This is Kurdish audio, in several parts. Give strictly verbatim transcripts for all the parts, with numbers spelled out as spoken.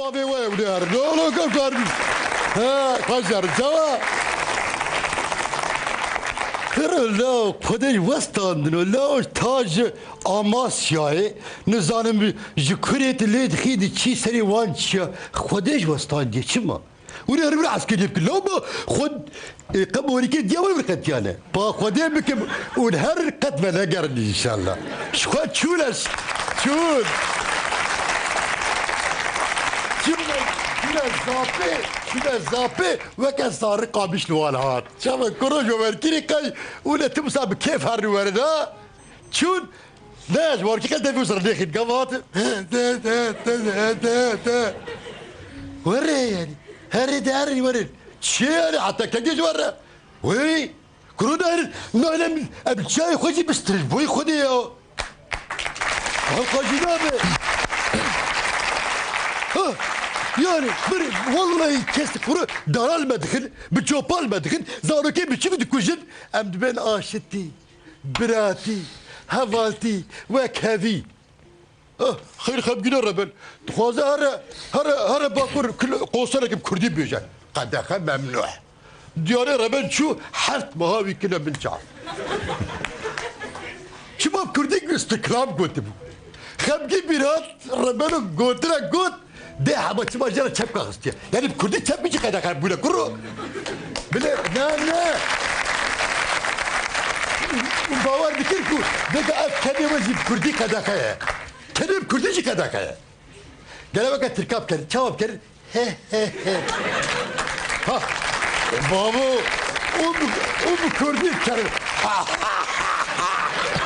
Abi we evde her. Ne oğlum, kalk abi. Ha, kaç yarı çava? Kırıl la, Xwedê ji westandin o la, ta ji Amasyayê, nizanim ji kurê tu lê dixî diçî serê wan çiya. Xwedê ji westandiye çima? Wî her bir eskeriyê bikir. Lewma xwe, e, qemorîkê diya wî bir qetiyane. Pa Xwedê bikim û her qet venegerin înşallah. Ji xwe çûn ez. Çûn. Çûn ez, çûn ez zapê, çûn ez zapê, weke sarî qamiş li wan hat. Çawa kuro ji werkirî qey û le tim sa bi kêf her were da. Çûn, ne, ji warkî qet devû ser lêxîn, gav hat. Te, te, te, te, te, te. Were yani. Herê de herê were. Çi yani, heta kengê ji were? Wey, kuro de herê. Naylem, em çayê xwe jî bistir, boy xwe de ya. Ha, xwe jî nabe. Ha, yani, bir, vallahi kes kuro daral me dixin, bi çopal me dixin, zarokê biçûk dikujin, em dibên aşitî. Biratî, hevaltî, wekhevî. Ah, xeyr xemgîne reben. Dixwaze here, here, here bakur kil-, konserekî bi kurdî bêje. Qedexe memnû. Diyarê reben çû heft meha wî kine min çav. Çima bi kurdî istiklam gotibû. Xemgîn bîrat rebeno gotinek got. Dê hema çima jê re çepka xistiye. Yani bi kurdî çepkî jî qedexe bûne kuro. Bile, ne, ne. Û bawer dikir ku vêga ev kenê we jî bi kurdî qedexe ye. Kenê bi kurdî jî qedexe ye. Gele weke tirka bikerin, çawa bikerin? He, he, he. Ha. Babo, û bi, û bi kurdî bikerin.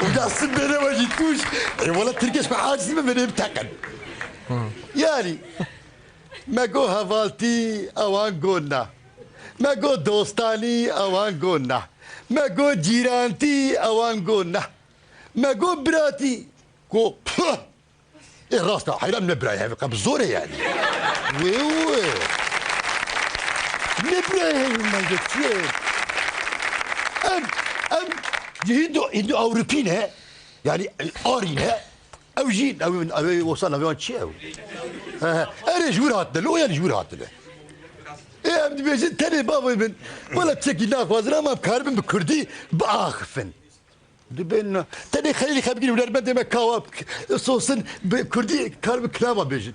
Û da sibê re we jî tûş. E, wala tirkê ji me aciz me, venê biteqin. Yani, me got hevaltî, ewan got na. Me got dostanî, ewan got na. Me got cîrantî, ewan got na. Me got biratî, got, puh! Ê rast e, heyran ne birayê hev, qe bi zor e yani. Wê wê. Ne birayê hev, me got çi ye? Em, em, Hîndo, Hîndo Ewropî ne? Yani, e, Arî ne? Ew jî, ew, ew, ew, wisa navê wan çi ye ew? He, he. Erê ji wir hatine, li Oyalî ji wir hatine. Ê, em dibêjin tenê bavê min. Wela tiştekî naxwazin ama em karibin bi kurdî biaxifin. Dibên, tenê Xelîlî Xemgîn hunermendê me kawa sosin bi kurdî karibin kilama bêjin.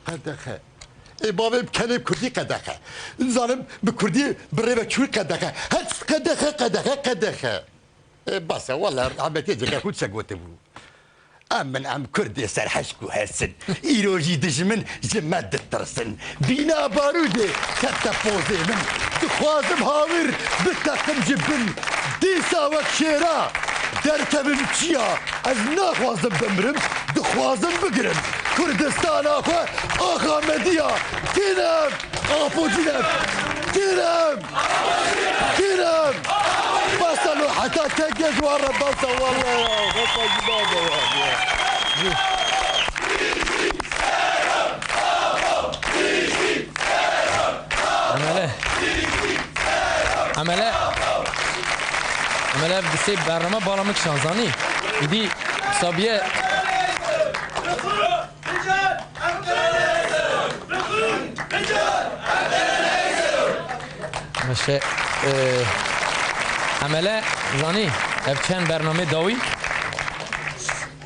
Qedexe. Ê bavê min kenê bi kurdî qedexe. Nizanim bi kurdî bi rê ve çûyî qedexe. Her tişt qedexe, qedexe, qedexe. Ê, bes e, wele Ehmetê Cegerxûn çi gotibû? Em min em Kurdê serhişk û hês in. Îro jî dijmin ji me ditirsin. Bîna barûdê kete pozê min. Dixwazim hawir biteqim ji bin. Dîsa wek şêra derkevim çiya. Ez naxwazim bimrim, dixwazim bigirim. Kurdistana xwe axa me diya. Tînim! Apo Cînem! Tînim! Tînim! Basa lo heta tengê ji wan re basa walla ya. Basa ji baba ya. Emele. Emele. Emele, ev disê bername bala min kişan, zanî. Îdî sabiye. Meşe, e, Emele, zanî, ev çend bername dawî.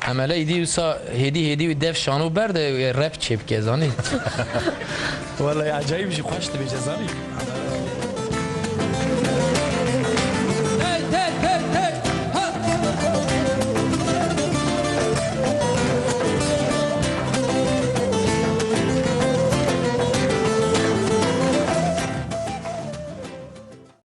Emele îdî wisa hêdî hêdî wî dev şano berde, e, rap çêbike, zanî. Wallahî acayip jî xweş dibêje, zanî.